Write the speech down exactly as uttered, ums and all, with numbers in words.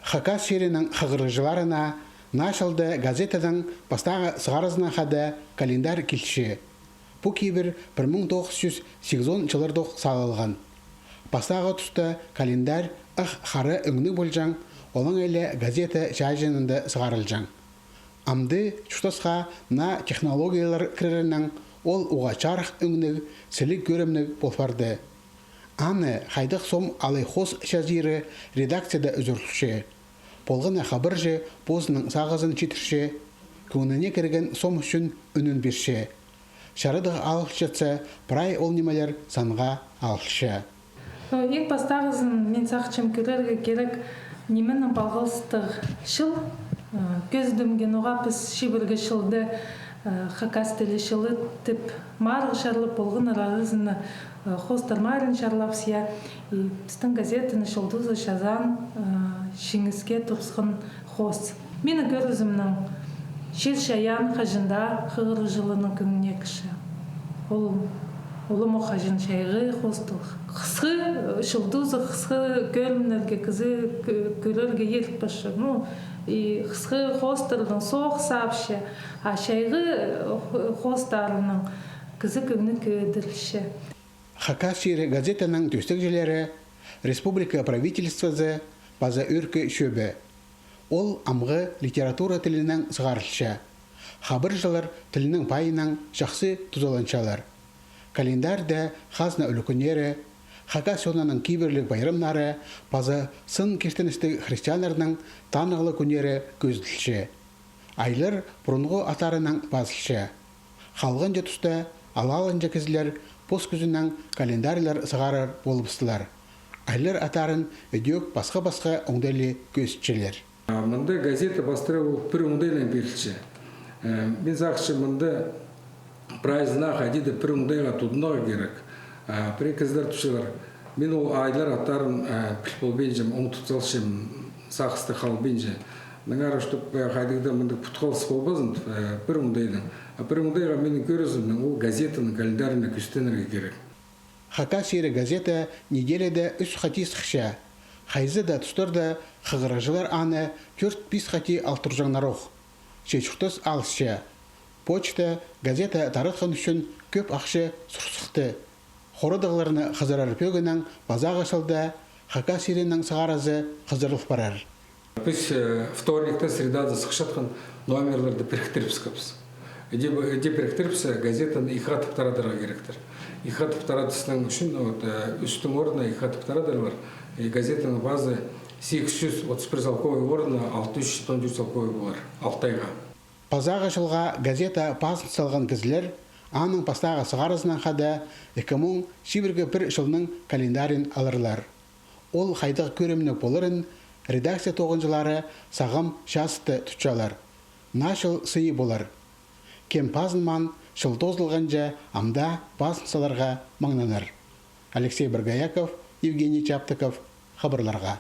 Хакас чирінің хығырығҷыларына наа чылда газетаның пастағы сығаразынаң хада календарь килче. Пу кибір пір муң тоғыс чӱс сигізон чыллардох салылған. Пастағы туста календарь ах хара ӧңніг полҷаң, олаңай ла газета чааҷынаң даа сығарылҷаң. Амды чуртасха наа технологиялар кірерінең ол уғаа чарых ӧңніг, сіліг кӧрімніг пол парды. Аны хайдағ сом алай хоос чазиры редакцияда ӱзӱрілче. Полған на хабарҷы позының сағызын читірче, кӧңніне кірген сом ӱчӱн ӱнін пирче. Чарадығ алылчатса, прай ол нимелер санға алылча. Но иң пастағызын мин сағынчам кӧрерге кирек, нименең палғалыстығ чыл. Э, кӧзідімге, ноға піс чибіргі чылды, э, хакас тілі чылы тіп марығ чарлап, полғаннар аразына, э, хоостар марығын чарлапча. И пістің газетаны чолдызы Чазаан, э, чиңіске турысхан хоос. Минің кӧрізімнең, чир-чайаан хаҷан даа хығырығҷыларның кӧңніне кірче. Ол, ол омох хаҷан чайғы хоостар. Хысхы, э, чолдызы хысхы кӧрімнерге кізі кӧ-, кӧрерге ирт парча. Ну, и хысхы хоостардаң соох саапча, а чайғы, э, хо-, хоостарынаң кізі кӧңні кӧдірілче. Хакас чирі газетаның тӧстегҷілері, республика правительствозы паза ӧӧркі чӧбі. Ол амғы литература тілінең сығарылча. Хабарҷылар тілінің пайынаң чахсы тузаланчалар. Календарьда хазна ӱлӱкӱннері, хакас чонының кибірліг пайрамнары паза сын киртіністіг христианнарның танығлығ кӱннері кӧзіділче. Айлар пурунғы аттарынаң пазылча. Халғанҷы туста алалынҷа кізілер пос кӱзінең календарьлар сығарар полыбыстылар. Айлар аттарын ідӧк пасха-пасха оңдайлы кӧзітчелер. А мында газета пастыра ол пір оңдайнаң пирілче. Э, мин сағынчам, мында прайзына хайди даа пір оңдайға тудынарға кирек. А пірее кізілер тіпчелер, мин ол айлар аттарын, э, піл полбинчам, оңдут салчам, сағыста халбинча. Мынаңар, чтоб, э, хайдағ даа мындағ путхалыс полбазын, э, пір оңдайнаң. А пір оңдайға, минің кӧрізімнең, ол газетаның календарьына кӱстенерге кирек. Хакас чирі газета неделяда ӱс хати сыхча. Хайзы даа тустарда хығырығҷылар аны тӧрт-пис хати ал турҷаңнарох. Че чуртас алысча. Почта, газета таратхан ӱчӱн кӧп ахча сурсыхты. Хорадығларны хызырар пӧгінең пазағы чылда Хакас чирінің сығаразы хызырыл парар. Піс, э, вторникте, средада сыхчатхан номерлерді піріктірібіскебіс. Іди, іди піріктірібіссе, газетаны ікі хатап тарадарға киректір. Ікі хатап тарадысының ӱчӱн, вот, э, ӱстӱң орнына ікі хатап тарадарлар. И газетаның пазы сигіс чӱс отыс пір салковай орнына алты чӱс читон тӧрт салковай полар алты айға. Пазағы чылға газета пазын салған кізілер аның пастағы сығаразынаң хада ікі муң чибіргі пір чылның календарин аларлар. Ол хайдағ кӧрімніг поларын редакция тоғынҷылары сағам чазыт тутчалар. Наа чыл сыйы полар. Кем пазынмаан, чыл тоозылғанҷа ам даа пазын саларға маңнанар. Алексей Боргояков, Евгений Чаптыков, хабарларға.